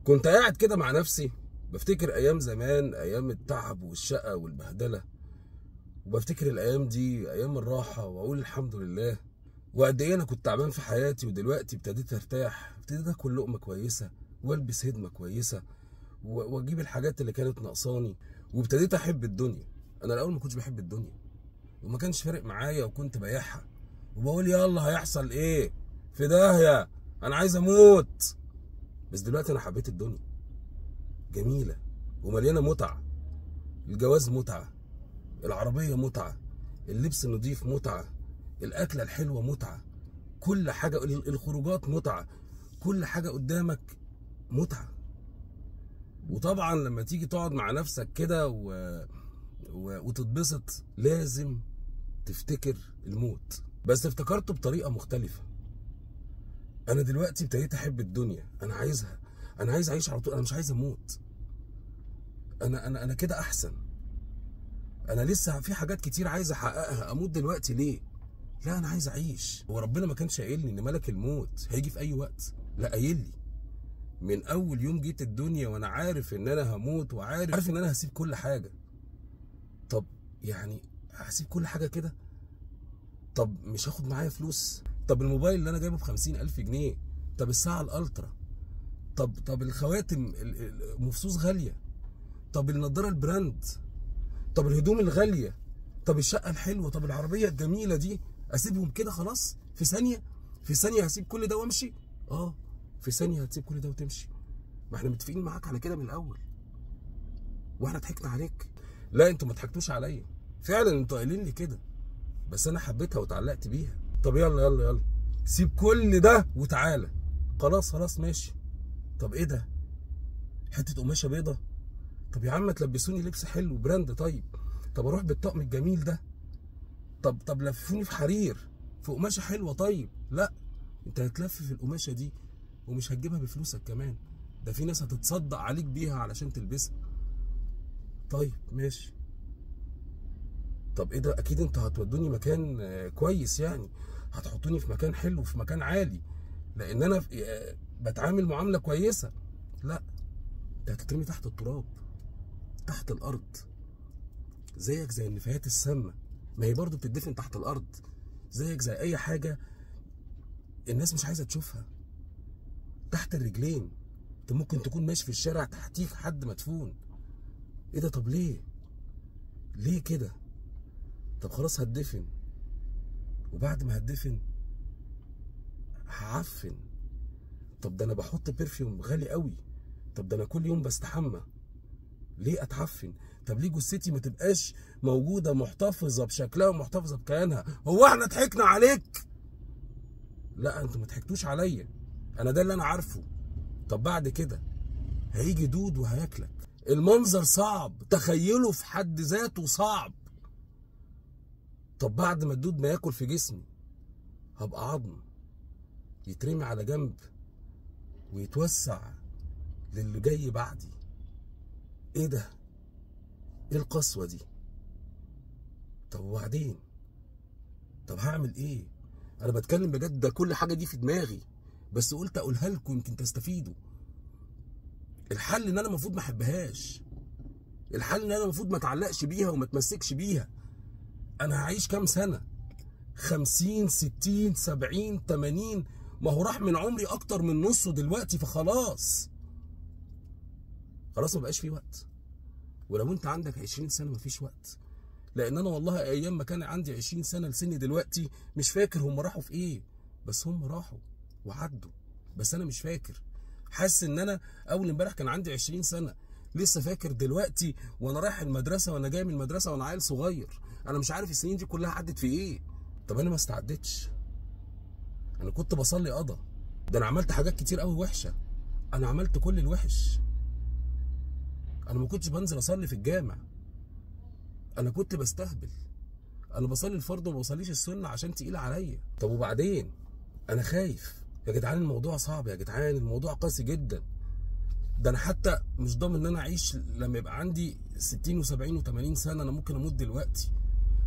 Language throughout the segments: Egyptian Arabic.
كنت قاعد كده مع نفسي بفتكر ايام زمان، ايام التعب والشقه والبهدله، وبفتكر الايام دي ايام الراحة واقول الحمد لله. وقد ايه انا كنت تعبان في حياتي، ودلوقتي ابتديت ارتاح، ابتديت اكل لقمة كويسة والبس هدمه كويسة واجيب الحاجات اللي كانت ناقصاني، وابتديت احب الدنيا. انا الاول ما كنتش بحب الدنيا وما كانش فارق معايا، وكنت بايعها وبقول يلا هيحصل ايه، في داهية، انا عايز اموت. بس دلوقتي انا حبيت الدنيا، جميلة ومليانة متعه. الجواز متعه، العربية متعه، اللبس النظيف متعه، الاكلة الحلوة متعه، كل حاجة، الخروجات متعه، كل حاجة قدامك متعه. وطبعا لما تيجي تقعد مع نفسك كده وتتبسط لازم تفتكر الموت. بس افتكرته بطريقة مختلفة. انا دلوقتي ابتديت احب الدنيا، انا عايزها، انا عايز اعيش على طول، انا مش عايز اموت. انا انا انا كده احسن. انا لسه في حاجات كتير عايز احققها، اموت دلوقتي ليه؟ لا انا عايز اعيش. هو ربنا ما كانش قايل لي ان ملك الموت هيجي في اي وقت؟ لا، قايل لي من اول يوم جيت الدنيا وانا عارف ان انا هموت، وعارف ان انا هسيب كل حاجة. طب يعني هسيب كل حاجة كده؟ طب مش هاخد معايا فلوس؟ طب الموبايل اللي انا جايبه ب50,000 جنيه؟ طب الساعة الالترا؟ طب الخواتم مفصوص غالية؟ طب النضارة ال brand؟ طب الهدوم الغالية؟ طب الشقة الحلوة؟ طب العربية الجميلة دي؟ اسيبهم كده خلاص في ثانية؟ في ثانية هسيب كل ده وامشي؟ اه في ثانية هتسيب كل ده وتمشي. ما احنا متفقين معاك على كده من الاول، واحنا ضحكنا عليك؟ لا انتوا ما ضحكتوش عليا، فعلا انتوا قايلين لي كده، بس انا حبيتها وتعلقت بيها. طب يلا يلا يلا سيب كل ده وتعالى. خلاص خلاص ماشي. طب ايه ده؟ حتة قماشة بيضة؟ طب يا عم تلبسوني لبس حلو brand، طيب طب اروح بالطقم الجميل ده؟ طب لفوني في حرير في قماشة حلوة. طيب لا، انت هتلف في القماشه دي ومش هتجيبها بفلوسك كمان، ده في ناس هتتصدق عليك بيها علشان تلبسها. طيب ماشي. طب ايه ده؟ اكيد انتوا هتودوني مكان كويس، يعني هتحطوني في مكان حلو، في مكان عالي، لان انا بتعامل معاملة كويسة. لا، انت هتترمي تحت التراب، تحت الارض، زيك زي النفايات السامة، ما هي برضو بتدفن تحت الارض، زيك زي اي حاجة الناس مش عايزه تشوفها، تحت الرجلين. انت ممكن تكون ماشي في الشارع تحتيك حد مدفون. ايه ده؟ طب ليه؟ ليه كده؟ طب خلاص هتدفن، وبعد ما هتدفن هعفن. طب ده انا بحط perfume غالي قوي، طب ده انا كل يوم بستحمى، ليه اتعفن؟ طب ليه جثتي ما تبقاش موجودة محتفظة بشكلها ومحتفظه بكيانها؟ هو احنا ضحكنا عليك؟ لا انتوا ما ضحكتوش عليا، انا ده اللي انا عارفه. طب بعد كده هيجي دود وهياكلك. المنظر صعب، تخيله في حد ذاته صعب. طب بعد ما الدود ما ياكل في جسمي هبقى عظم يترمي على جنب ويتوسع للي جاي بعدي. ايه ده؟ ايه القسوة دي؟ طب وبعدين؟ طب هعمل ايه؟ انا بتكلم بجد، ده كل حاجة دي في دماغي، بس قلت اقولها لكم يمكن تستفيدوا. الحل ان انا المفروض ما احبهاش، الحل ان انا المفروض ما اتعلقش بيها وما اتمسكش بيها. انا هعيش كام سنة؟ 50 60 70 80، ما هو راح من عمري اكتر من نصه دلوقتي، فخلاص خلاص ما بقاش في وقت. ولو انت عندك 20 سنة مفيش وقت، لان انا والله ايام ما كان عندي 20 سنة لسني دلوقتي مش فاكر هم راحوا في ايه، بس هم راحوا وعدوا، بس انا مش فاكر. حاسس ان انا اول امبارح كان عندي 20 سنة، لسه فاكر دلوقتي وانا رايح المدرسة وانا جاي من المدرسة وانا عيل صغير. انا مش عارف السنين دي كلها عدت في ايه. طب انا ما استعدتش، انا كنت بصلي قضا، ده انا عملت حاجات كتير قوي وحشة، انا عملت كل الوحش. انا ما كنتش بنزل اصلي في الجامع، انا كنت بستهبل، انا بصلي الفرض وما بصليش السنة عشان تقيلة عليا. طب وبعدين؟ انا خايف يا جدعان، الموضوع صعب يا جدعان، الموضوع قاسي جدا. ده انا حتى مش ضامن ان انا اعيش لما يبقى عندي 60 و70 و80 سنة، انا ممكن اموت دلوقتي.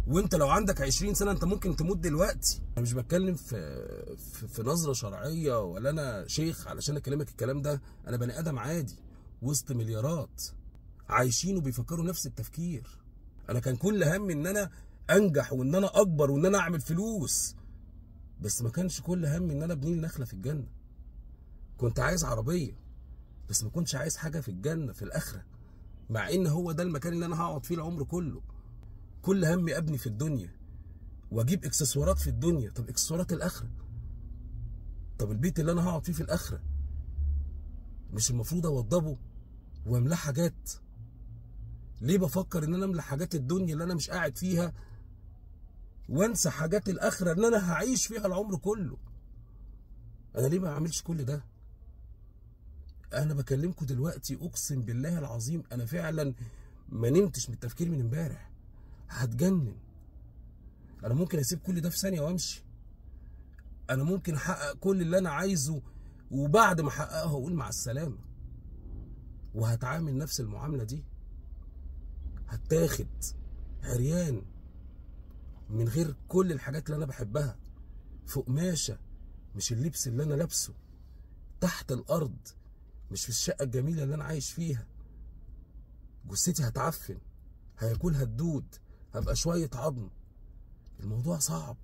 وانت لو عندك 20 سنة انت ممكن تموت دلوقتي. انا مش بتكلم في نظره شرعية ولا انا شيخ علشان اكلمك الكلام ده، انا بني ادم عادي وسط مليارات عايشين وبيفكروا نفس التفكير. انا كان كل همي ان انا انجح وان انا اكبر وان انا اعمل فلوس، بس ما كانش كل همي ان انا ابني لي نخله في الجنة. كنت عايز عربية بس ما كنتش عايز حاجة في الجنة في الاخرة، مع ان هو ده المكان اللي انا هقعد فيه العمر كله. كل همي ابني في الدنيا واجيب اكسسوارات في الدنيا، طب اكسسوارات الاخرة؟ طب البيت اللي انا هقعد فيه في الاخرة مش المفروض اوضبه واملاه حاجات؟ ليه بفكر ان انا املى حاجات الدنيا اللي انا مش قاعد فيها وانسى حاجات الاخرة اللي انا هعيش فيها العمر كله؟ انا ليه ما اعملش كل ده؟ انا بكلمكم دلوقتي اقسم بالله العظيم انا فعلا ما نمتش من التفكير من امبارح، هتجنن. انا ممكن اسيب كل ده في ثانية وامشي، انا ممكن احقق كل اللي انا عايزه وبعد ما احققه اقول مع السلامة، وهتعامل نفس المعاملة دي، هتاخد عريان من غير كل الحاجات اللي انا بحبها، في قماشة مش اللبس اللي انا لابسه، تحت الارض مش في الشقة الجميلة اللي انا عايش فيها. جثتي هتعفن، هياكلها الدود، هبقى شوية عظم. الموضوع صعب.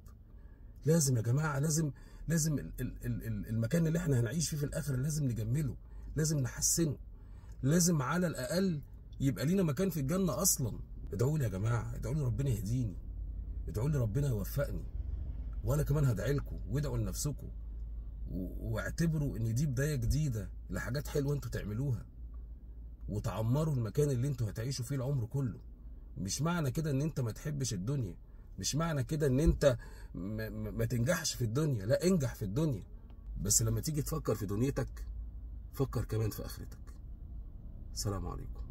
لازم يا جماعة، لازم المكان اللي احنا هنعيش فيه في الاخر لازم نجمله، لازم نحسنه، لازم على الاقل يبقى لينا مكان في الجنة اصلا. ادعوا لي يا جماعة، ادعوا لي ربنا يهديني، ادعوا لي ربنا يوفقني، وانا كمان هدعي لكم، وادعوا لنفسكم، واعتبروا ان دي بداية جديدة لحاجات حلوة انتوا تعملوها، وتعمروا المكان اللي انتوا هتعيشوا فيه العمر كله. مش معنى كده ان انت ما تحبش الدنيا، مش معنى كده ان انت ما تنجحش في الدنيا، لا انجح في الدنيا، بس لما تيجي تفكر في دنيتك فكر كمان في اخرتك. السلام عليكم.